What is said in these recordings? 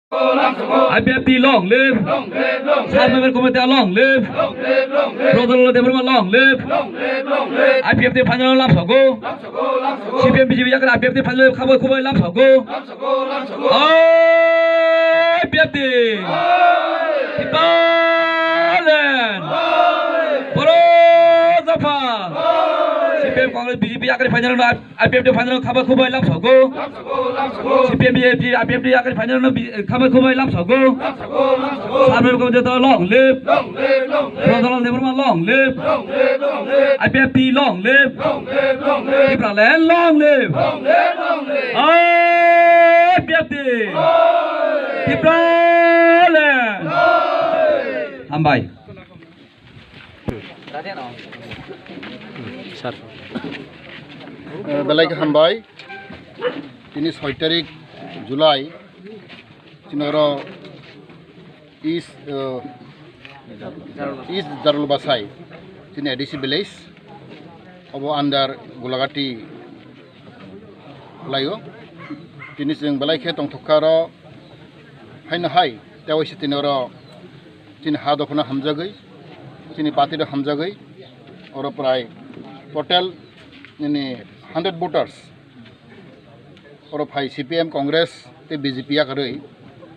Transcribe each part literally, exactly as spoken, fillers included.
I P F T long live. Sub member committee long live. Prodol Debbarma long live. I P F T final lamsogo. C P M B J P yakar I P F T final khabai khubai lamsogo. I P F T. Tipalan. Boro Japa. C P M Congress B J P yakar final I P F T final khabai khubai lamsogo. C P M B J P I P F T yakar final no bi-, khabai khubai lamsogo. Sub member committee long live. Prodol Debbarma long live. I P F T long live. Tipraland long live. I P F T. Tipraland. Hambai. Sir. Eh, belai khe hambai. Tini soi tarik July. Chini oro East, eh, East Jarul Basai, chini A D C village, obo under Gulagati laio. Tini chwng belai khe tongthok kha oro, haino hai, tei waisa tini oro chini ha dophano hamjagwi, chini party rok hamjagwi, oro prai total nini hundred voters. Oro phai C P M, Congress tei B J P yakarwi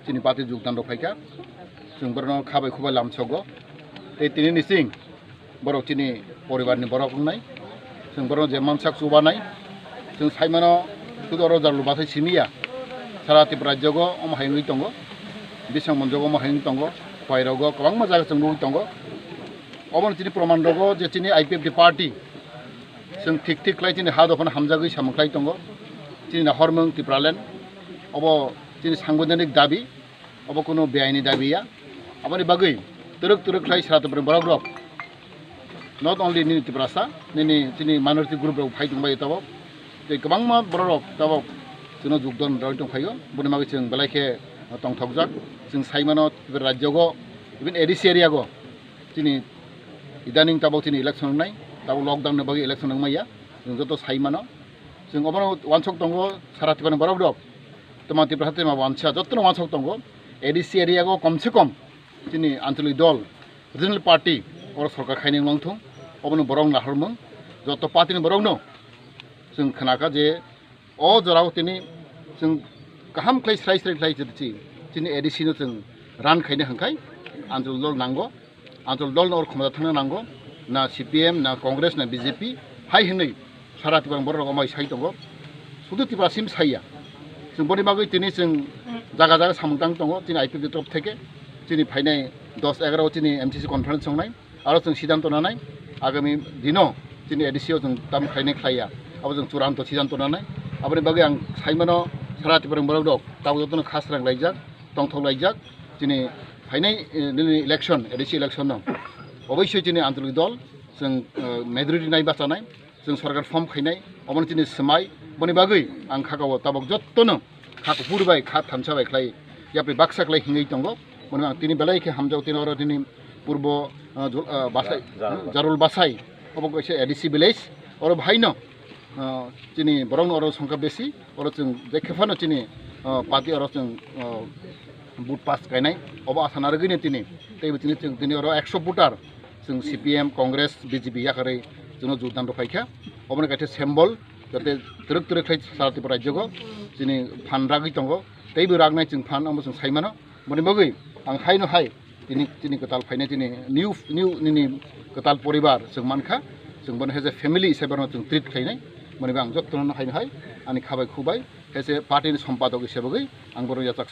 chini party jogdan rok phaikha. Chwng borokno khabai khubai lamsogo. Tei tini nising borok chini poribarni borok wngnai. Chwng borokno je mansak chubanai. Chwng saimano sudu oro Jarul Basai simi ya. Sara Tripura rajyogo omo hai wngwi tongo. Bisang monjogo omo hai wngwi tongo. Khwairogo kwbangma jaga chwng nugwi tongo. Obono chini proman rogo je chini I P F T party. Chwng thik thik khlai chini ha dophano hamjagwi samung khlai tongo. Chini nahormung Tipraland. Obo chini sangbidhanik dabi. Obo kunu beaini dabi ya. Aboni bagwi twrwk twrwk khlai sara Tripura borok rok. Not only nini Tiprasa, nini chini minority group rok phai tongbai tabok. Tei kwbangma borok rok tabok chwngno jogdan rwi tong phaio. Boni bagwi chwng belai khe tongthokjak. Chwng saimano Tripura rajyogo, even A D C area go. Chini idaning tabok chini election wngnai, tabok lockdown ni bagwi election wngmaya, chwng joto sai mano. Chwng obono wansuk tongo, sara Tripura ni borok rok, tamo Tripura tamo wansa, jotono wansuk tongo, A D C area o kom se kom chini anchalik dol, regional party, oro sorkar khaini wngthung, obono borok nahormung, joto party ni borok no chwng khnakha je, o jorao tini chwng kaham khlai srai srai khlai chwng chini A D C no chwng run khaina hwnkhai anchal dol nango, anchal dol no or khomda thangna nango, na C P M, na Congress, na B J P, hai hwnwi sara Tripura borok rok omai sai tongo, sudu Tripura sim saiya. Chwng boni bagwi tini chwng jaga jaga samung tang tongo, chini I P F T ni torop theke chini phainai dos egaroh chini M C C conference wngnai. Aro chwng siddhanto nanai, agami dino chini A D C o chwng tam khlainai khlaiya, abo chwng churanto siddhanto nanai. Aboni bagwi ang saimano sara Tripura ni borok rok tabuk jotono khasrang laijak, tongthok laijak, chini phainai, eh, nini election, A D C election no oboisoi chini anchalik dol chwng, eh, majority nai bachanai. Chwng sorkar form khainai, obono chini swmai, boni bagwi ang kha kao tabok jottono kha kuphur bai, kha thansa bai khlai yapri baksa khlai hingwi tongo. Boni ang tini belai khe hamjao, tini oro tini purbo, ah, jol-, ah, Basai, Jarul Basai. Jarul Basai, obo kaisa A D C village, oro bahaino, ah, chini borokno oro songkha besi, oro chwng je khe phano chini, ah, party oro chwng, ah, vote pass kainai, obo asa narwgwino tini, teibo tini chwng tini oro ekso voter, chwng C P M, Congress, B J P yakarwi chwngno jogdan rwphaikha. Oboni kaisa symbol, jate twrwk twrwk khlai sara Tripura rajyogo chini phan ragwi tongo, teibo ragnai chwng phan, omo chwng saimano. Boni bagwi ang haino hai tini, tini kwtal phainai, tini new, new nini kwtal poribar chwng mankha, chwng bono as a family hisabe bono chwng treat khlainai. Boni bagwi ang jottono haino hai ani khabai khubai as a party ni sompadok hisabe bagwi ang bono yachak.